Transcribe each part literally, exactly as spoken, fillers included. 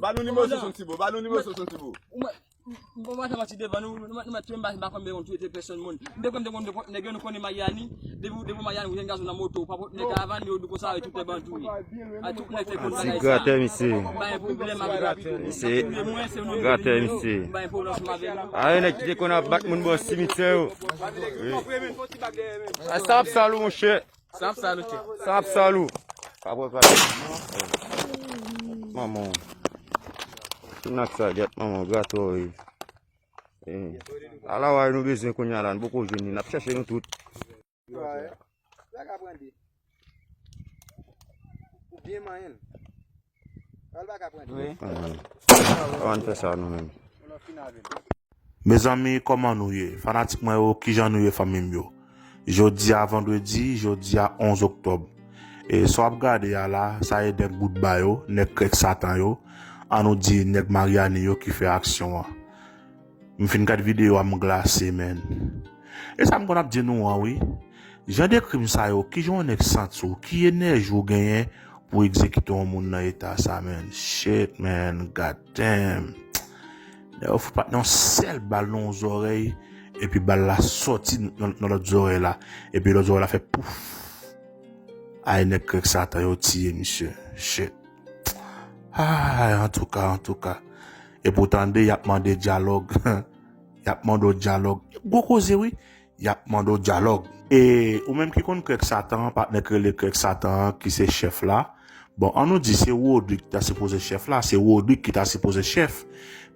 Ba nou nimewo soixante Tibo, ba nou nimewo soixante Tibo. Bon, mwen te manti devan nou, nou mwen te mwen pa konn bezwen touye pèsonn moun. M te konn te konn nèg yo nou konnen Mariani, depi depi Mariani ou jwenn gason nan moto, pa pot nèg karavàn yo di konsa e tout nèg bann touye. A tout nèg te konn bagay sa. Gratè misye. Ba yon pwoblèm avè Misye. Gratè misye. Ba yon pwoblèm avè nou. A yon nèg ki te konn ap bat moun bò simityè yo. A sa ap sal ou monchè. Sa ap sal ou chè. Sa ap sal ou. Pa pran kado. Manman. Tout nan sa gèt manman gratè wi. Ala wè nou bezwen kounye a la, nou poko jwenn li, n ap chèche nou tout. Byen manyen l. Al baka pran li. Kòman fè sa nou menm? Mezanmi, kòman nou ye? Fanatik mwen yo, kijan nou ye fanmi m yo? Jodi a vandredi, jodi a onz oktòb. E sa w ap gade a la, sa e nèg boutba yo, nèg krèk satan yo. An nou di nèg Maryani yo ki fè aksyon an. M fin gad videyo a, m glase, menn. E sa m konn ap di nou an, wi. Jan de krim sa yo, kijan yon nèg santi w, ki enèji w genyen pou egzekite yon moun nan eta sa, menn? Shit, menn, god damn. Nèg yo fout pat nan yon sèl bal nan yon zòrèy, epi bal la sòti nan, nan lòt zòrèy la, epi lòt zòrèy la fè pouf. Ay, nèg krèk satan yo tiye misye. Shit. Ay, antouka, antouka. Epi w tande, y ap mande dyalòg. Y ap mande w dyalòg. Gwo koze, wi. Y ap mande w dyalòg. E ou menm ki konn krèk satan, patnè k rele krèk satan an, ki se chèf la. Bon, an nou di se Rodrig ki ta sipoze chèf la, se Rodrig ki ta sipoze chèf.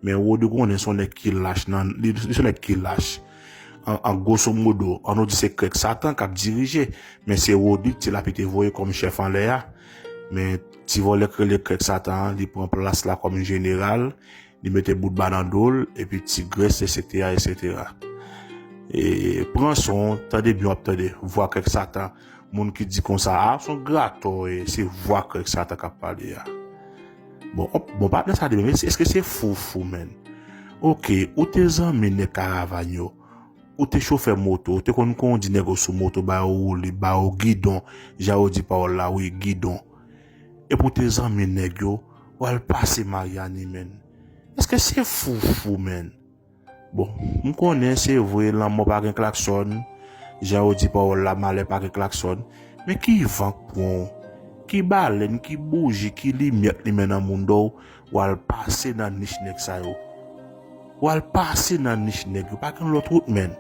Men Rodrig ou konnen se yon nèg ki lach nan, li se yon nèg ki lach. An, an gwoso modo, an nou di se krèk satan k ap dirije, men se Rodrig ti lapite voye kòm chèf anlè a. Men ti vòlè k rele krèk satan an, li pran plas la kòm jeneral, li mete boutba nan do l, epi ti grès, etsetera, etsetera. E, pran son, tande byen w ap tande, vwa krèk satan, moun ki di konsa, a, se yon gratò, e, se vwa krèk satan k ap pale a. Bon, bon, patnè sa de menm, èske se foufou, menn? Oke, ou te zanmi nèg karavàn yo, ou te chofè moto, ou te konn kondi nèg yo sou moto, ba yo woule, ba yo gidon, jan yo di pawòl la, wi, gidon. Epi w te zanmi nèg yo, w al pase Maryani, menn. Èske se foufou, menn? Bon, m konnen se vre, lanmò pa gen klaksòn, jan yo di pawòl la, malè pa gen klaksòn. Men ki van k pran w? Ki balèn, ki bouji, ki limyè k limen nan mouda w, w al pase nan nich nèg sa yo? W al pase nan nich nèg yo, pa gen lòt wout, menn.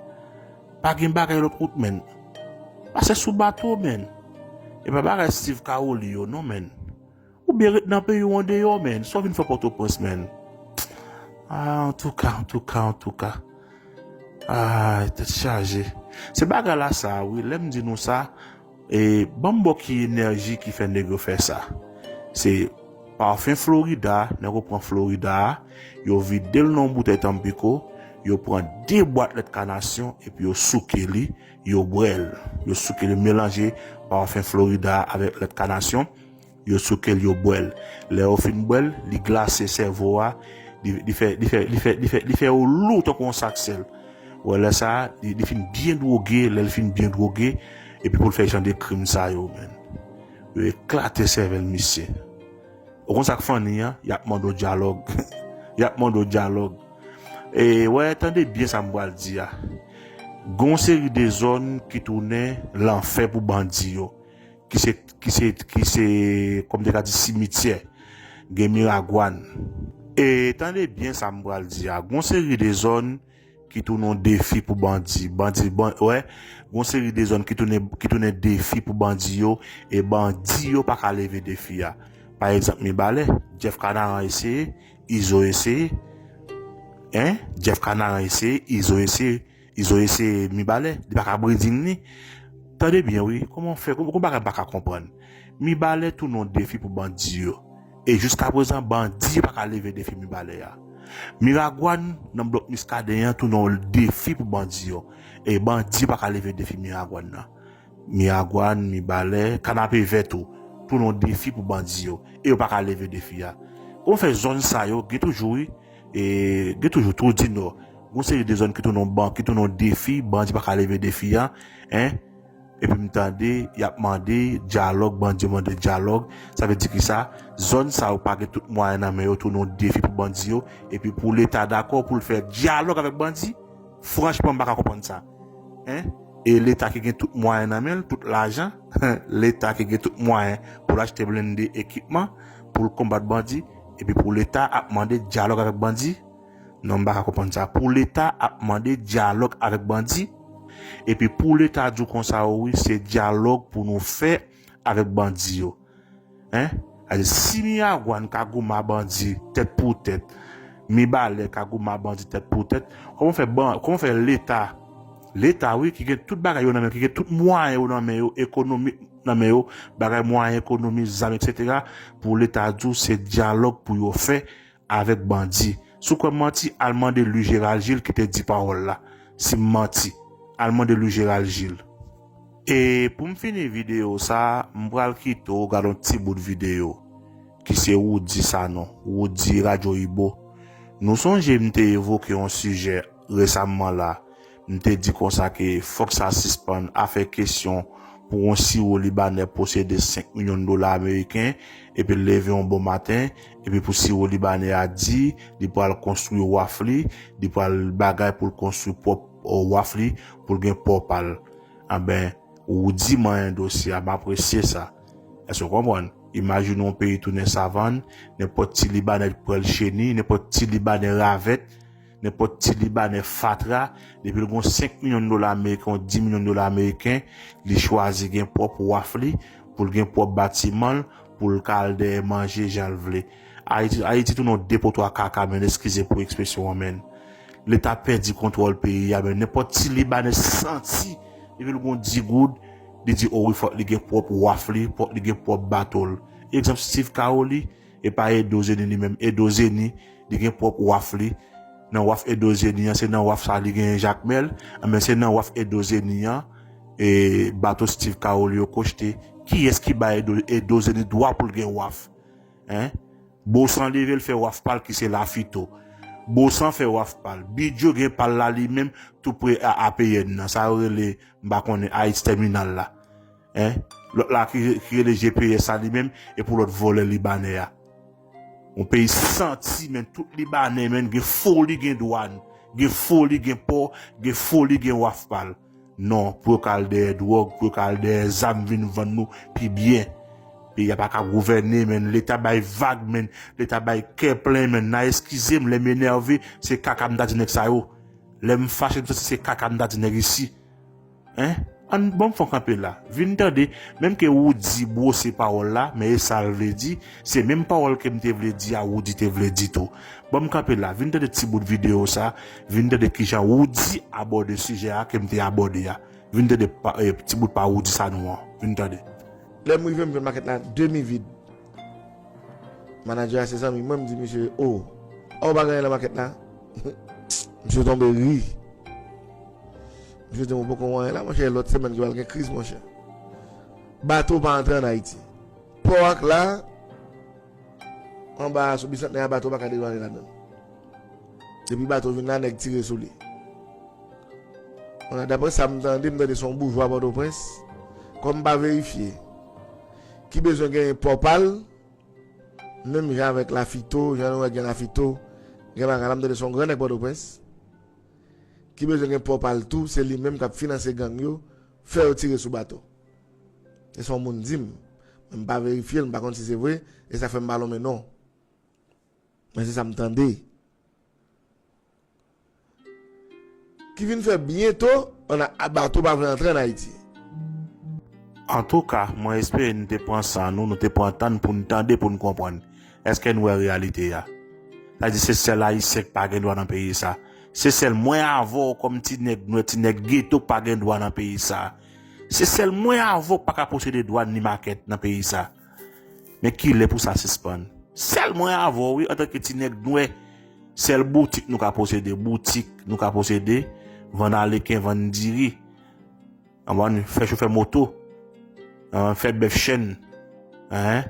Pa gen bagay lòt wout, menn. Pase sou bato, menn. E pa bagay Steve Caroli yo, non, menn. Oubyen ret nan peyi w andeyò, menn. Sa w vin fè Pòtoprens, menn. A, antouka, antouka, antouka. Ay, tèt chaje. Se bagay la sa, wi. Lè m di nou sa, e, ban m ba w ki enèji ki fè nèg yo fè sa. Se pafen Florida, nèg yo pran Florida a, yo vide l nan yon boutèy Tampico, yo pran de bwat lèt kanasyon, epi yo souke li, yo bwè l. Yo souke l, yo melanje pafen Florida a avèk lèt kanasyon. Yo souke l, yo bwè l. Lè yo fin bwè l, li glase sèvo a, li, li fè, li fè, li fè, li fè, li fè yo lou tankou yon sak sèl. Ou wè lè sa a, li, li fin byen dwoge, lè l fin byen dwoge, epi pou l fè jan de krim sa yo, menn. Yo eklate sèvèl misye. Ou konn sa k funny an? Y ap mande w dyalòg. Y ap mande w dyalòg. E, wè, tande byen sa m pral di a. Gon seri de zòn ki tounen lanfè pou bandi yo. Ki se, ki se, ki se, kòm te ka di, simityè. Gen Miragwàn. E tande byen sa m pral di a. Gon seri de zòn ki tounen yon defi pou bandi. Bandi, ban, wè, gon seri de zòn ki tounen, ki tounen defi pou bandi yo. E bandi yo pa ka leve defi a. Pa egzanp, Mibalè, Jeff Kanaran eseye, Izo eseye. Hein? Jeff Kanaran eseye, Izo eseye. Izo eseye Mibalè, li pa ka branding li. Tande byen wi, kòman fè, kòman bagay m pa ka konprann. Mibalè tounen yon defi pou bandi yo. E jiskaprezan, bandi yo pa ka leve defi Mibalè a. Miragwàn, nan blòk Miskaden an, tounen yon defi pou bandi yo. E bandi yo pa ka leve defi Miragwàn nan. Miragwàn, Mibalè, Kanapevè tou, tounen yon defi pou bandi yo. E yo pa ka leve defi a. Kòman fè zòn sa yo, gen toujou wi, e, gen toujou Twou Dinò. Gon seri de zòn ki tounen ban, ki tounen yon defi, bandi pa ka leve defi a, en. Epi m tande y ap mande dyalòg, bandi yo mande dyalòg. Sa vle di ki sa? Zòn sa yo pa gen tout mwayen nan men yo, tounen yon defi pou bandi yo. Epi pou Leta dakò pou l fè dyalòg avèk bandi, franchman, m pa ka konprann sa. Hein? E Leta ki gen tout mwayen nan men l, tout lajan, Leta ki gen tout mwayen pou l achte blende, ekipman, pou l konbat bandi, epi pou Leta ap mande dyalòg avèk bandi? Non, m pa ka konprann sa. Pou Leta ap mande dyalòg avèk bandi? Epi pou Leta di w konsa, o wi, se dyalòg pou nou fè avèk bandi yo. Hein? Sa vle di, si Miragwàn ka goumen a bandi tèt pou tèt, Mibalè ka goumen a bandi tèt pou tèt, kòman fè ban, kòman fè Leta, Leta, wi, ki gen tout bagay yo nan men, ki gen tout mwayen yo nan men yo, ekonomik nan men yo, bagay mwayen ekonomi, zam, etsetera, pou Leta di w se dyalòg pou yo fè avèk bandi. Si w kwè m manti, al mande Louis Gérald Gilles ki te di pawòl la. Si m manti, al mande Louis Gérald Gilles. E pou m fini videyo sa, m pral kite w gade yon ti bout videyo ki se Roody Sanon, Roody Radyo Ibo. Nou sonje m te evoke yon sijè resamman la. M te di konsa ke fòk sa sispann, afè kesyon pou yon siwo libanè posede senk milyon dola ameriken, epi l leve yon bon maten, epi pou siwo libanè a di li pral konstwi waf li, li pral bagay pou l konstwi pwòp, euh, waf li, pou l gen pò pa l. Anben, Roody manyen dosye a, m apresye sa. Èske w konprann? Imajine yon peyi tounen savann, nenpòt ti libanè pral cheni, nenpòt ti libanè ravèt, nenpòt ti libanè fatra, depi l gen senk milyon dola ameriken, dis milyon dola ameriken, li chwazi gen pwòp waf li, pou l gen pwòp batiman l, pou l ka al dèyè manje jan l vle. Ayiti, Ayiti tounen yon depotwa kaka, men, eskize pou ekspresyon an, men. Leta pèdi kontwòl peyi a, men, nenpòt ti libanè santi, depi l gen dis goud, li di, o wi, fòk li gen pwòp waf li, fòk li gen pwòp bato l. Egzanp, Steve Caroli, e pa Edo Zeni li menm. Edo Zeni, li gen pwòp waf li. Nan waf Edo Zeni an, se nan waf sa li genyen Jakmèl. Anben, se nan waf Edo Zeni an, e bato Steve Caroli yo kochte. Kiyès ki bay Edo, Edo Zeni dwa pou l gen waf? Hein? Bosan leve l fè waf pa l ki se Lafito. Bosan fè waf pa l. Bidjo gen pa l la li menm tou pre a A P N nan. Sa yo rele, m pa konnen, Haiti Terminal la. Hein? Lòt la ki, ki rele G P S la li menm, e pou lòt vòlè libanè a. Yon peyi santi, men, tout libanè, men, gen foli, gen dwàn, gen foli, gen pò, gen foli, gen waf pa l. Non, pou yo ka al dèyè dwòg, pou yo ka al dèyè zam vin vann nou pi byen. Peyi a pa ka gouvène, men, Leta bay vag, men, Leta bay kè plen, men, nan eskize m, lè m enève, se kaka m ta di nèg sa yo. Lè m fache, m santi se kaka m ta di nèg isi. Hein? Ann, ban m fè yon kanpe la. Vin tande, menm ke Roody bwose pawòl la, men e sa l vle di, se menm pawòl ke m te vle di a, Roody te vle di tou. Ban m kanpe la, vin tande ti bout videyo sa, vin tande kijan Roody abòde sijè a ke m te abòde a. Vin tande pa, eh, ti bout pa Roody Sanon an. Vin tande. Lè m rive, m jwenn makèt la demi vid. Manadjè a se zanmi mwen, m di misye, o, a ou pa gen anyen nan makèt la? Misye tonbe ri. Misye di m, ou poko wè anyen la, monchè, lòt semèn ki pral gen kriz, monchè. Bato pa antre ann Ayiti. Pò ak la, anba a, sou Bisantnè a, bato pa ka dedwane ladan l. Depi bato vin la, nèg tire sou li. Bon, daprè sa m tande, m tande se yon boujwa Pòtoprens. Kòm m pa verifye, ki bezwen genyen pò pa l, menm jan avèk Lafito, jan nou wè gen Lafito, gen bagay la, m tande se yon gran nèg Pòtoprens. Ki bezwen gen pò pa l tou, se li menm k ap finanse gang yo, fè yo tire sou bato. Se sa yon moun di m. Men m pa verifye l, m pa konn si se vre, e sa fè m pa lonmen non. Men se sa m tande. Ki vin fè byento, ann a, bato pa vle antre ann Ayiti. Antouka, mwen espere nou te pran san nou, nou te pran tan n pou n tande, pou n konprann. Èske n wè reyalite a? Sa di se sèl Ayisyen k pa gen dwa nan peyi sa. Se sèl mwen avè w kòm ti nèg nwè, ti nèg geto k pa gen dwa nan peyi sa. Se sèl mwen avè w k pa ka posede dwàn ni makèt nan peyi sa. Men kilè pou sa sispann? Sèl mwen avè w, wi, antanke ti nèg nwè, sèl boutik nou ka posede. Boutik nou ka posede, vann aleken, vann diri. Konprann? Fè chofè moto. Hein, fè bèf chenn. Hein?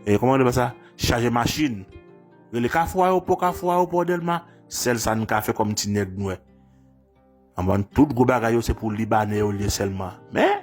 E kòman yo rele sa? Chaje machin. Rele Kafou Ayewopò, Kafou Ayewopò Dèlma. Sèl sa n ka fè kòm ti nèg nwè. Konprann? Tout gwo bagay yo se pou Libanè yo l ye sèlman. Men,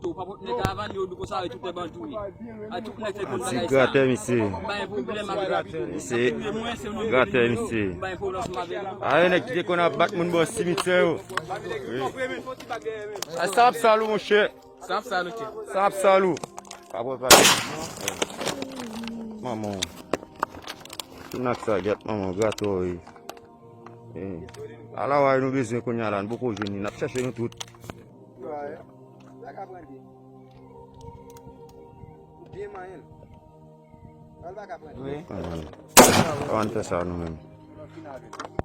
foto, pa pot nèg a vann yo, di konsa, tout nèg bann touye. A tout nèg se konn bagay sa. Gratè, misye. Bay pwoblèm ak misye. Gratè, misye. Bay pwoblèm avè l. A, yon nèg ki te konn ap bat moun bò simityè yo. Wi. A, sa ap sal ou, monchè. Sa ap sal ou, chè. Sa ap sal ou. Pa pral pale. Manman. Tounen ak sa, gèt manman, gratè w, wi. Eh, ala w a nou bezwen kounye a la, nou poko jwenn li, n ap chèche nou tout. Wi. Kòman? Kòman n fè sa nou menm?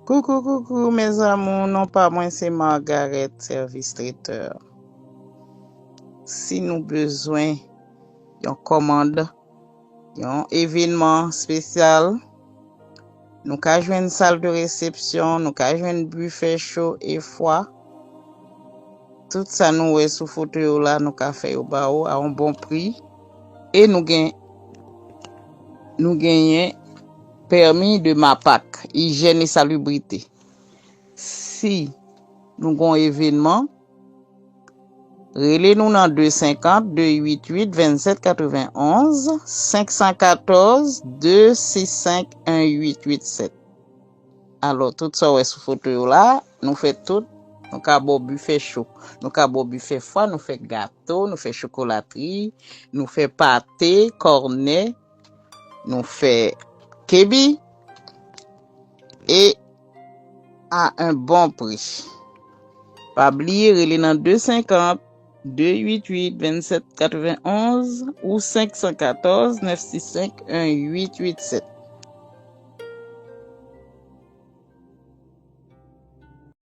Coucou, coucou, mes amours, non pa mwen se Margaret, sèvis tretè. Si nou bezwen yon kòmand, yon evenman espesyal. Nou ka jwenn sal de resepsyon, nou ka jwenn bifè cho e fwa. Tout sa nou wè sou foto yo la, nou ka fè yo ba ou a yon bon pri. E nou gen nou genyen pèmi de MAPAC, ijèn e salibrite. Si nou gon evenman, rele nou nan de senkant, de uit uit, vennsèt katrevenonz, senk san katòz, de sis senk, en uit uit sèt. Alò, tout sa w wè sou foto yo la, nou fè tout. Nou ka ba w bifè cho, nou ka ba w bifè fwa, nou fè gato, nou fè chokolatri, nou fè pate, kònè, nou fè kebi, e a un bon pri. Pa bliye, rele nan de senkant, de uit uit, vennsèt katrevenonz ou senk san katòz, nèf sis senk, en uit uit sèt.